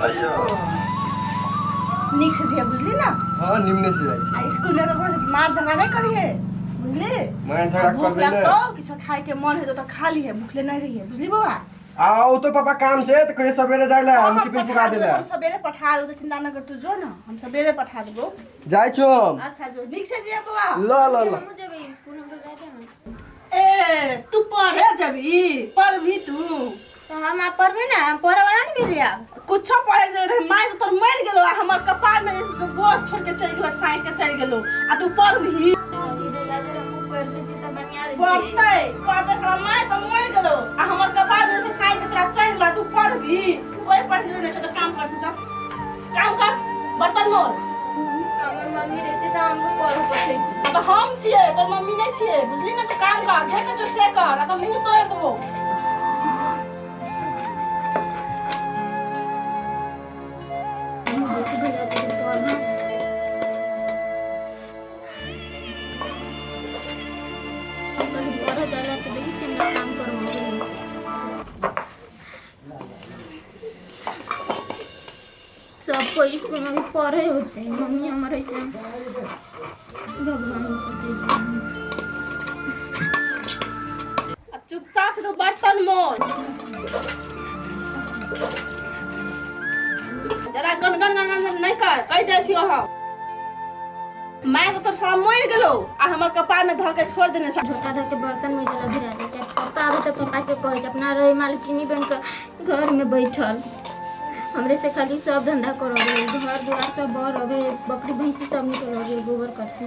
अयो। नीक से जिया, बुझली ना? हाँ, निम्ने से जाइ छी। आ स्कूल में ककरो से मार झगड़ा नहीं करिहे, बुझली? मार झगड़ा भूख करबै ने। लगतौ, किछो खाए के मन हेतौ तऽ खा लिहे, भूखले नहीं रहिहे, बुझली बौआ? आओ तो पापा काम से तऽ कहियो सवेरे जाइ ला, हम टिफिन पठा पुगा देबो, देला। हम सवेरे पठा देबो, तऽ चिंता न कर, तू जो ना, हम सवेरे पठा देबो। जाइ छौ हम। अच्छा जो, नीक से जिया बौआ। ल ल ल। हमहूँ जेबै स्कूल, हमरो जाय दे ना। ए, तू पढ़े जबी? पढ़बी तू? तो हम आप पढ़बै ना, हम पढ़े वाला नहीं भेलियै आब। कुछो पढ़े के जरूरत नहीं। माय तो तोर मरि गेलो आ हमर कपार में जे बोझ छोड़ के चलि गेलो, साँठि के चलि गेलो, आ तू पढ़बही? पढ़तै पढ़तै साला, माय तो मरि गेलो आ हमर कपार में जे साँठि के तोरा चलि गेलो, आ तू पढ़बही? कोई पढ़े के जरूरत नहीं छै। तऽ काम कर तू, चल काम कर, बर्तन मोल। हमर मम्मी रहते तऽ हमरो पढ़ऽ पड़तै। तऽ हम छियै, तोर मम्मी नहि छियै, बुझली ने? तू काम कर, जे कर से कर, आ तऽ मुँह तोड़ि देबो। ज्योति भैया के पढ़ना। कभी पढ़ऽ जाला तऽ देखै छियै हमरा काम करबै। सब कोई स्कूल में भी पढ़े होते, मम्मी हमर ऐसे भगवान पूछे। अब चुपचाप से तू बर्तन मोल, जरा गन गन गन गन नहीं कर, कहि दै छियो हम। माय तो तोर साला मरि गेलो आ हमर कपार में धऽ के छोड़ देने छ। झोटा धऽ के बर्तन में जला भिरा देते। पापा आबे तऽ पापा के कहै छै, अपना रहे मालकिनी बन के घर में बैठल, हमरे से खाली सब धंधा करबे, घर दुआर सब बहरबे, बकरी भैंसी सब निकलबे, गोबर करसी,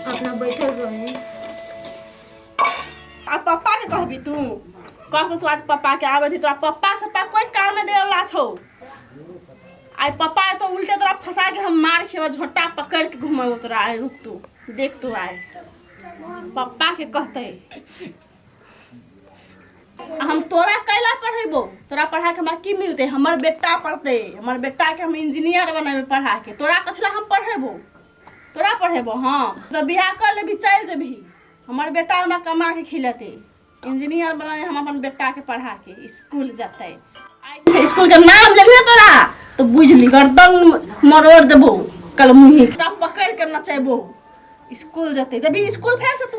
अपना बैठल रहे। आ पप्पा के कहबी तू? कह तू आज पप्पा के आबै थी। तोरा पप्पा सप्पा कोई काम नहीं देवला छौ। आइ पप्पा तो उल्टे तोरा फंसा के हम मार खेबा, झोटा पकड़ के घुमेबो तोरा। आइ रुक तू, देख तू, आइ पप्पा के कहते। आ हम तोरा कैला पढ़ेबो? तोरा पढ़ा के हमरा की मिलते? हमर बेटा पढ़ते, हमर बेटा के हम इंजीनियर बनेबे पढ़ा के। तोरा कथी ला हम पढ़ेबो? तोरा पढ़ेबो? हाँ, तऽ बियाह कर लेबी, चलि जेबही। हमर बेटा हमरा कमा के खिलेतै, इंजीनियर बनाए हम अपन बेटा के पढ़ा के। स्कूल जतै, आइ स्कूल के नाम लेबही तोरा तो बुझली गर्दन मरोड़ देबो कल मुँही। तोरा पकड़ के नचेबो। स्कूल जतै, जबी स्कूल फेर से तू।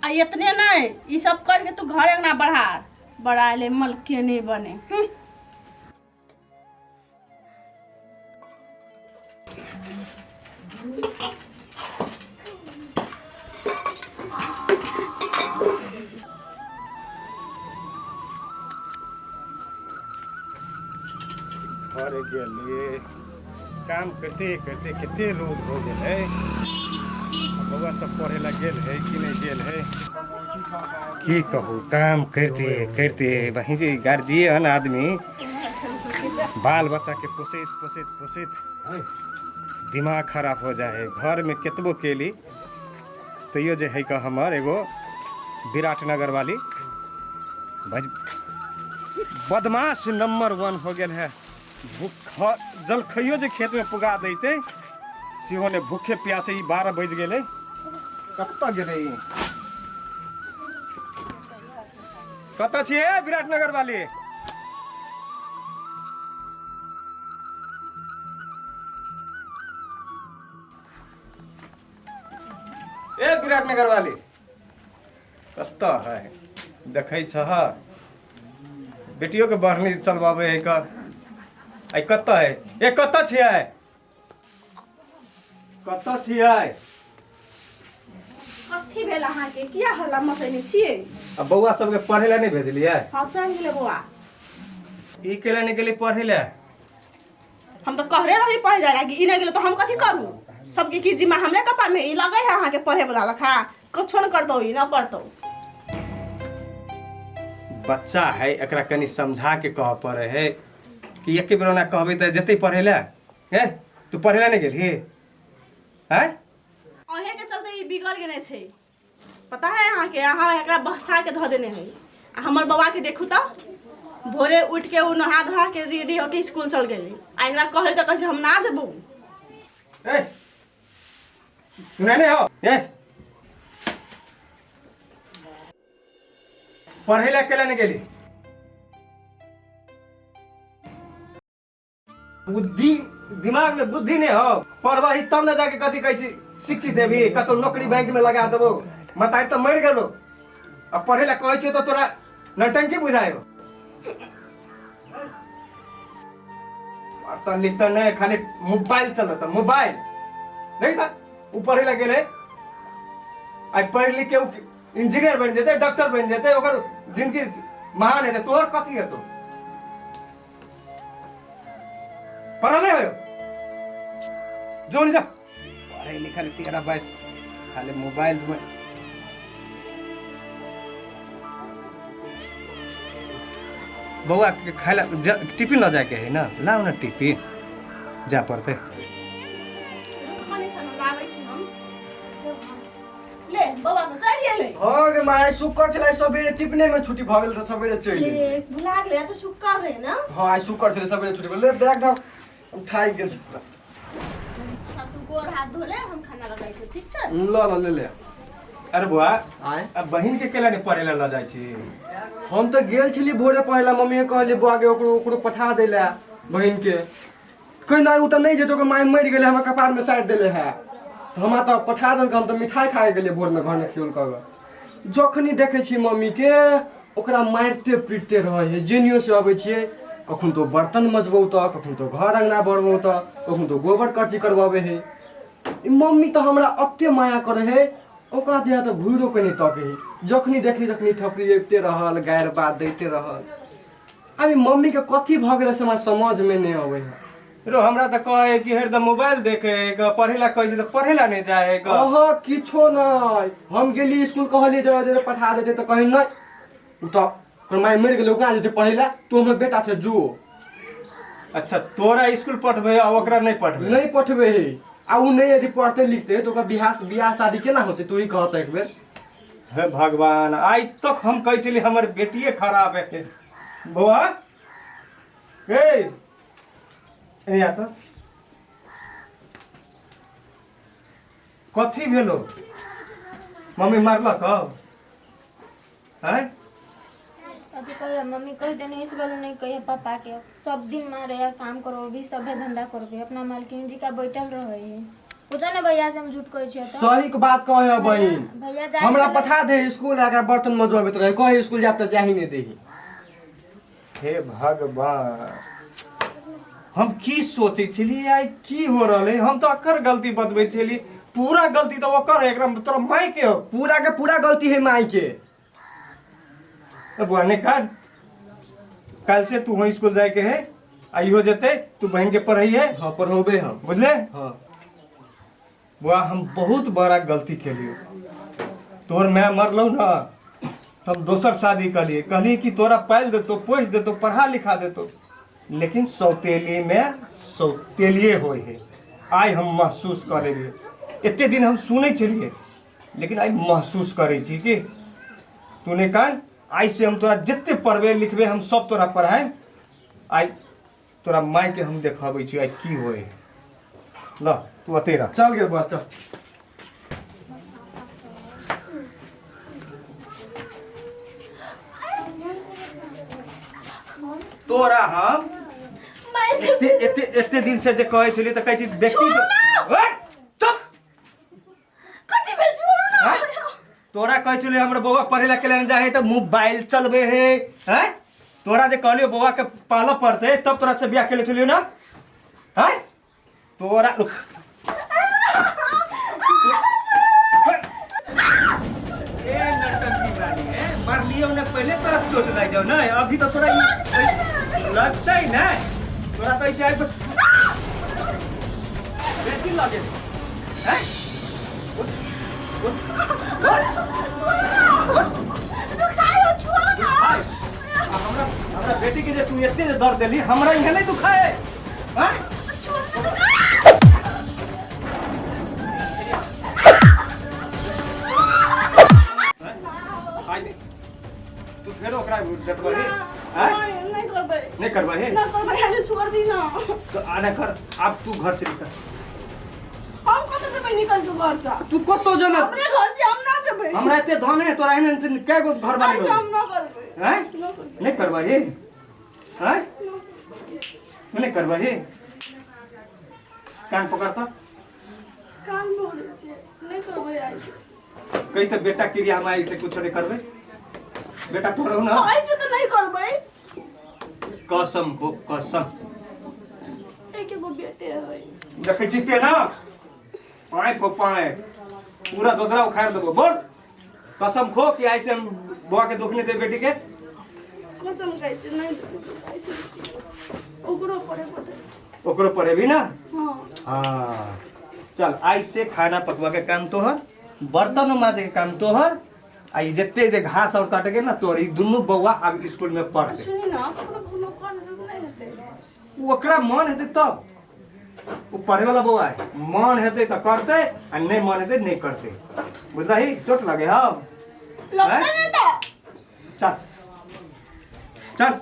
आ इतने नहीं, ई सब करके तू घर अंगना बढ़ा बढ़ा ले, मलके नहीं बने। घरे गेलियै, काम करते करते कते रोज हो गेलै। बौआ सब पढ़े ला गेल है कि नहि गेल है? की कहू, काम करते करते वही जे गार्जियन आदमी बाल बच्चा के पोसैत पोसैत पोसैत दिमाग खराब हो जाइ है। घर में केतबो केली तैयो जे है का हमर एगो विराटनगर वाली बदमाश नंबर वन हो गेल है। भूख जलखैयो जे खेत में पुगा दैते सेहो ने, भूखे प्यासे ई 12 बजि गेलै। कतऽ गेलै ई? कतऽ छियै विराटनगर वाली? ए विराटनगर वाली, कतऽ है? देखै छह, बेटियो के बढ़नी चलबाबै है कऽ। आइ कतऽ है? ए, कतऽ छियै? कतऽ छियै? कथी भेल अहाँके? किया हल्ला मचैने छियै? आ बौआ सबके पढ़ै लए नहि भेजलियै? हँ, चलि गेलै बौआ। ई केला नहि गेलै पढ़ै लए? हम तऽ कहले रही पढ़े जाय लागी, ई नहि गेलै तऽ हम कथी करू? सबके की जिम्मा हमरे कपार में ई लगे है अहाँके पढ़े वाला लखा? कुछो न करतौ, ई न पढ़तौ। बच्चा है, एकरा कनि समझा के कहऽ पड़े है कि एके बेर ओना कहबै तऽ जेतै पढ़ै लए? हे, तू पढ़ै लए नहि गेलही? हैं? अहें के चलते ई बिगड़ गेने छै, पता है अहाँके? अहाँ एकरा बहसा के धऽ देने है। आ हमर बौआ के देखू तऽ, भोरे उठि के ओ नहा धोआ के रेडी होके स्कूल चल गेलै, आ एकरा कहै तऽ कहै छै हम ना जेबौ। ए, सुनै नहि हो? ए, पढ़ै लए केला नहि गेली? बुद्धि दिमाग में बुद्धि नहीं हो, पढ़बही तब ने जाके कथी कहै छी शिक्षित हेबी, कतौ नौकरी बैंक में लगा देबो। मतारी तऽ मरि गेलो, आ पढ़े ला कहै छियौ तऽ तोरा नौटंकी बुझायो। पढ़तऽ लिखतऽ नहि, खाली मोबाइल चलत मोबाइल। देख तऽ उ पढ़े ला गेलै, आइ पढ़ि लिख के उ इंजीनियर बनि जेतै, डॉक्टर बनि जेतै, ओकर जिंदगी महान हेतै। तोहर कथी हेतौ? पढ़ल नहि हो, जो जा पढ़े लिखल तेरा बस खाली मोबाइल में। बौआ के खाय ला टिफिन लऽ जायके है ना, लाउ ना टिफिन, जा पड़तै। कनी सन लाबै छी हम। ले बौआ तऽ चलि गेलै। हँ गे माय, शुक्र छलै सबेरे टिफिने में छुट्टी भऽ गेल तऽ सबेरे चलि ले गेल। भुला गेलै तऽ शुक्र रहे ना। हँ आइ शुक्र छलै सबेरे छुट्टी भेल। ले बैग धर, हम थाकि गेल छी पूरा। अब तू गोर हाथ धो ले, हम खाना बनाबै छी, ठीक छै? ल ल ले ले। अरे बौआ, आँय? अब बहिन के केला नहीं पढ़े ला लऽ जाइ छी? हम तऽ गेल छली भोरे पढ़े ला, मम्मी के कहली बौआ के ओकरो ओकरो पठा दै ला बहिन के। कहि नहि ओ तऽ नहि जेतै, ओकर माय मरि गेलै, हमरा कपार में साटि देले है। तऽ हमरा तऽ पठा देलक, हम तऽ मिठाइ खाय गेलियै भोर में घर में खियौल कऽ कऽ। जखनी देखै छी मम्मी के ओकरा मारिते पीटते रहै है, जेनियो से अबै छियै कखन तो बर्तन मजबौ तऽ, कखन तो घर अंगना बरबौ तऽ, कखन तो गोबर करची करबाबै है। ई मम्मी तऽ हमरा अते माया करै है, ओकरा दिया तऽ घुरो के नहि तकै है। जखनी देखली तखनी थपड़ी अबिते रहल, गारि बात दैते रहल। आब ई मम्मी के कथी भऽ गेलै से हमरा समझ में नहि अबै है। रो हमरा तऽ कहै कि हरदम मोबाइल देखे है, पढ़े ला कहै छै तऽ पढ़े ला नहीं जाए है। अहाँ किछो नहि, हम गेली स्कूल कहलियै जरा जरा पठा देतै तऽ कहै नहि, ओ तऽ ओकर माय मरि गेलै, ओकरा जेतै पढ़ै लए, तू हमर बेटा छै जो। अच्छा तोरा स्कूल पठबै आ ओकरा नहि पठबै? नहि पठबै है। आ ओ नहि यदि पढ़तै लिखतै तऽ ओकर बियाह बियाह शादी केना होतै, तू ही कहत एक बेर। हे भगवान, आइ तक हम कहै छलियै हमर बेटिए खराब है। बौआ ए ए आ तऽ कथी भेलो? मम्मी मारलक हौ? आँय? अभी कहियो मम्मी कह देने इस बार नहीं कहियो पापा के, सब दिन मारे या काम करो भी सभे धंधा करबे, अपना मालकिन जी का बैठल रहे है। पूछो ने भैया से हम झूठ कहै छियै तऽ। सही के बात कहे है बहिन। भैया जाइ हमरा छलै। पठा दे स्कूल, एकरा बर्तन मजबैत रहे, कहे स्कूल जाब तऽ जाही नहि देही। हे भगवान, हम की सोचै छलियै आइ की हो रहल है? हम तऽ एकर गलती बतबै छलियै, पूरा गलती तऽ ओकर है, एकरा तोरा माय के हो। पूरा के पूरा गलती है माय के। ए बुआ नहीं काट, काल से तू हो स्कूल जाए के है, आ इहो जेते तू बहन के पढ़ाई है। हाँ पढ़ौबे हम। बुझले? हाँ। बुआ हम बहुत बड़ा गलती केलियो, तोहर माय मरलौ ना तो हम दोसर शादी कहलिए, कहलिए कि तोरा पालि देतो, पोसि देतो, पढ़ा लिखा देतो, लेकिन सौतेली में सौतेलिए होइ है। आइ हम महसूस कऽ लेलिए, एते दिन हम सुनै छलिए लेकिन आइ महसूस करै छी कि तू नहि कान, आइ से हम तोरा जते पढ़बे लिखबे हम सब तोरा पढ़ाएब। आइ तोरा माय के हम देखाबै छी आइ की होइ है। ल तू अते रह। चल गे बुआ चल। तोरा हम एते एते एते दिन से जे कहै छलियै तऽ कहै छी व्यक्ति चुप। कथी भेल? छोड़ू ना। आँय? तोरा कहै छलियै हमर बौआ पढ़े ला केला जाइ है तऽ मोबाइल चलबे है। हैं? तोरा जे कहलियो बौआ के पालऽ पड़तै तब तोरा से बियाह केले छलियो ना। हैं? तोरा रुक। ए नटंकी वाली है, मारलियो ने पहले तोरा चोट लागि जाओ ना, अभी तो तोरा लगतै ना, तोरा तो ऐसे आबि बेसी लगे हैं? उठ, उठ, उठ, उठ। दुखाय। आ हमरा हमरा बेटी के जे तू एते जे दर्द देली, हमरा यहाँ नहीं दुखाए हैं? आइ देख, तू फेरो ओकरा डटबही हैं? नहीं नहीं करबै। नहीं करबही? ना करबै, आगे छोड़ दी ना। तो आना कर, अब तू घर से निकल। हम कतऽ जेबै निकल तू घर से? तू कतौ जो ना। हमरे घर छै, हम ना जेबै। हमरा एते धन है तोरा एहन से कै गो घर बारी अच्छा हम ना करबै। हैं? ना करबै। नहीं करबही हैं? तू नहीं करबही? कान पकड़ता। कान पकड़ै छियै, नहि करबै आइ से। कही तऽ बेटा क्रिया हम आइ से कुछो नहीं करबै। बेटा तोरो ना। कहै छियै तऽ नहि करबै। कसम को कसम। एक एगो बेटे है। देखै छी के ना पाए फो पाए पूरा दोदरा उखाड़ देबो। बोल कसम खो कि आइ से हम बौआ के दुख नहीं दे बेटी के। कसम खाइ छी नहीं आइ से ओकरो पढ़े पड़े। ओकरो पढ़ेबी ना? हाँ। हाँ चल आइ से खाना पकवा के काम तोहर, बर्तन माजे के काम तोहर, आ ई जते जे घास और काटे के ना तोहर, ई दुनू बौआ आब स्कूल में पढ़ते। सुनी ना कखनो कखनो कर नहीं हेतै। ओकरा मन हेतै तब ओ पढ़े वाला बौआ है, मन हेतै तऽ करतै आ नहीं मन हेतै नहीं करतै। बुझलही? चोट लगे हौ लगतै नहीं तऽ। चल चल।